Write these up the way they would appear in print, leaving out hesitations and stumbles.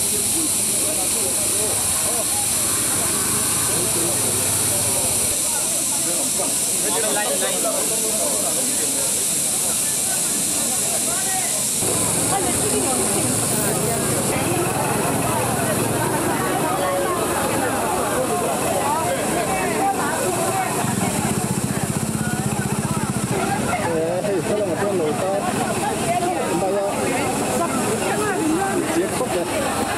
Hei hmalamah chuan lo tar mai a chiang khawp e.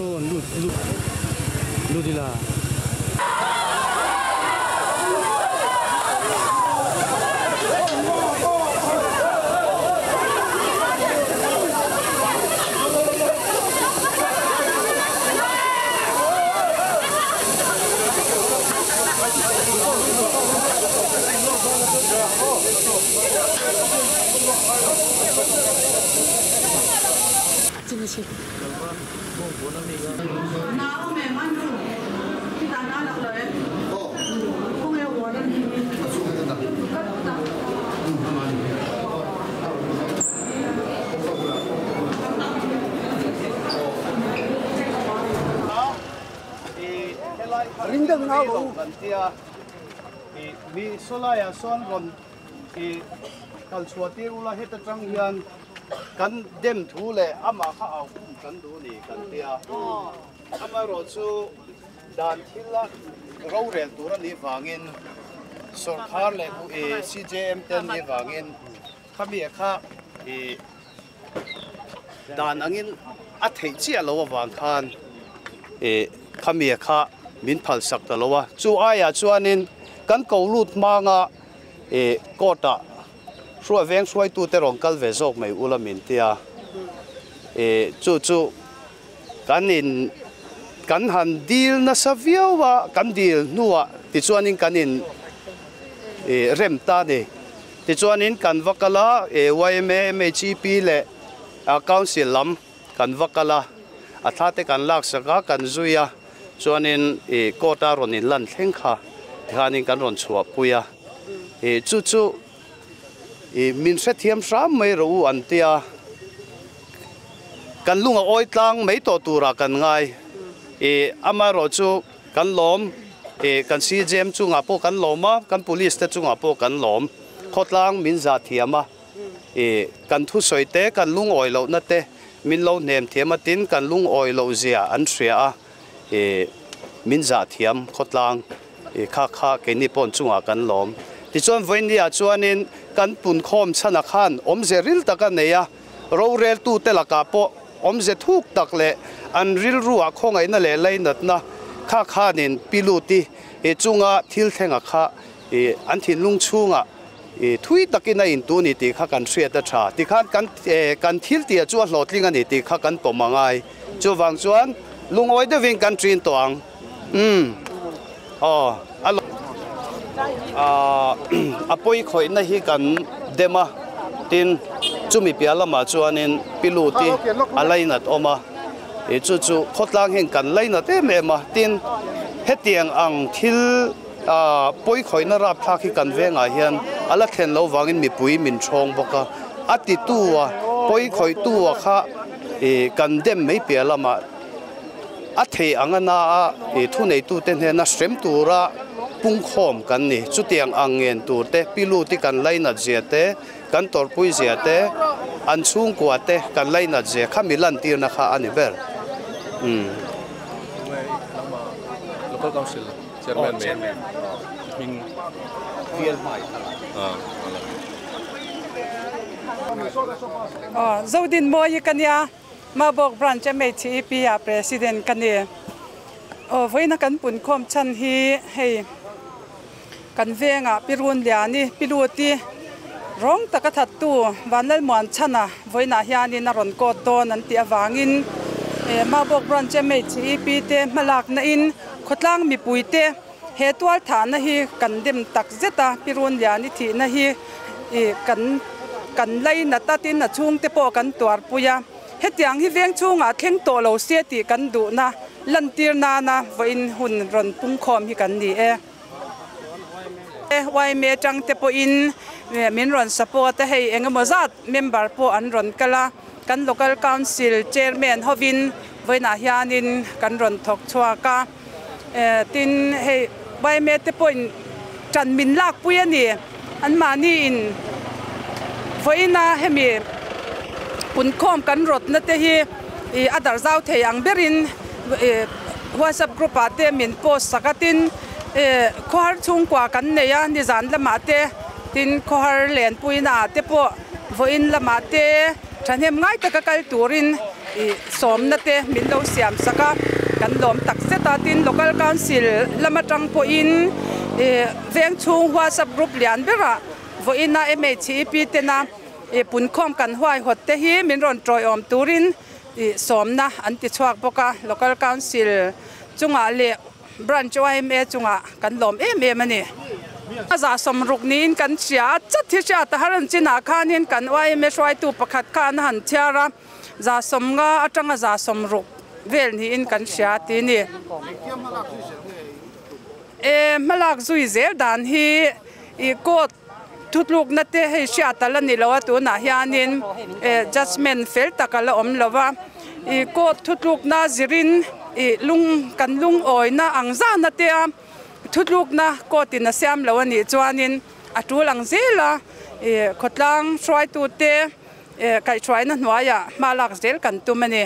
Sawn lut lut lut ila. Mi sawlaiah sawn rawn kal chhuah tir ula heta tang hian kan dem thu leh amah kha au khum kan duh a ni kan ti a. Amaherawhchu dan thil a rorel tur a nih vangin sawrkhar leh CJM te an nih vangin khami kha dan angin a theih chiah loh avang khan khami kha min phalsak ta lo a. Chu aiah chuanin kan ko lut hmanga court ah Hruai veng hruaitute rawn kal ve zawk mai ula min tia. E, chu chu kan in kan han dil nasa viau a, kan dil hnuah tichuanin kan in e rem ta ni. Tichuanin kan va kal a, e yma, MHEP leh a council lam kan va kal a, a thla te kan laksak a, kan zui a, chuanin e court a rawn in lan thleng kha tikhanin kan rawn chhuahpui a. E chu chu I min hrethiam hram mai rawh u an tia, kan lung a awi tlang mai tawh turah kan ngai. I amaherawh chu kan lawm, i kan CJM chungah pawh kan lawm a, kan police te chungah pawh kan lawm. Khawtlang min zah thiam a, i kan thusawi te, kan lungawi lohna te min lo hnem thiam a, tin kan lungawi loh zia an hria a, i min zah thiam khawtlang. I kha kha keini pawn chungah kan lawm. Tichuan vawinia chuanin kan punkhawm chhanah khan awmze ril tak a nei a, roreltute lakah pawh awmze thuk tak leh an rilruah khawngaihna leh lainatna kha khanin pi luti i chunga thil thlenga kha i an thinlung chhungah i thui takin a intu ni tih kha kan hriat a tha. Tikhan kan kan thil tih chu a hlawhtling a ni tih kha kan pawm a ngai. Chuvang chuan lungawi deuhin kan ṭin tawh ang. Umm aw a a pawi khawihna hi kan dem a, tin chumi piah lamah chuanin pilut hi a lainat awm a, ih chu chu khawtlang hian kan lainat em em a, tin hetiang ang thil ah pawi khawihna rapthlak hi kan vengah hian a la thlen loh vangin mipui min ṭhawng bawk a, a titu a pawi khawihtu a kha ih kan dem mai piah lamah. A thei ang a na a, i thuneitute hnena hrem tura pungkhawm kan ni. Chutiang ang ngen tur te, pilut hi kan lainat zia te, kan tawrhpui zia te, an chhungkua te kan lainat zia kha mi lantirna kha a ni ber. Umm. Local Council Chairman mai hming Aw Zodinmawi ka nia. Mabawk Branch MHEP ah President ka ni. Aw vawiina kan punkhawm chhan hi hei kan vengah Pi Runliani, Pi Luti rawng taka thattu Vanlalmuan chhana vawiinah hianin a rawn court dawn an tih avangin Mabawk Branch MHEP te hmalakna in khawtlang mipui te he tual thahna hi kan dem tak zet a, Pi Runliani thihna hi Ih kan kan lainat a tin a chhungte pawh kan tuarpui a, hetiang hi veng chhungah thleng tawh lo se tih kan duhna lantir nana vawiin hun rawn pungkhawm hi kan ni e. Yma tangte pawhin min rawn support a, hei engemaw zat member pawh an rawn kal a, kan local council chairman hovin vawiinah hianin kan rawn thawk chhuak a, Tin, hei yma te pawhin ṭan min lakpui a ni. Anmahniin vawiina hemi punkhawm kan rawtna te hi a darh zau thei ang berin WhatsApp group ah te min post sak a. Tin, khawhar chhungkua kan nei a, nizan lamah te, tin khawhar lenpuina ah te pawh vawiin lamah te thahnem ngai taka kal turin. I sawmna te min lo siam sak a, kan lawm tak zet a. Tin, Local Council lam atang pawhin veng chhung WhatsApp group lian berah vawiina MHEP tena punkhawm kan huaihawt te hi min rawn tawiawm turin sawmna an ti chhuak bawk a. Local Council chungah leh Branch yma chungah kan lawm em em a ni. A za 60 niin kan hria a, chat hi hriat a har an chinah khanin kan yma hruaitu pakhat khan a han chhiar a, 50 atanga 60 vel niin kan hria ti a ni. E hmalak zui zel dan hi i court thutlukna te hei hriat a la ni lo a, tunah hianin judgement fel tak a la awm lo va, i court thutlukna zirin i lung kan lungawina ang zana te a thutlukna court in a siam lo a nih chuanin a tul ang zel a, i khawtlang hruaitute kaihhruaina hnuaiah hma lak zel kan tum a ni.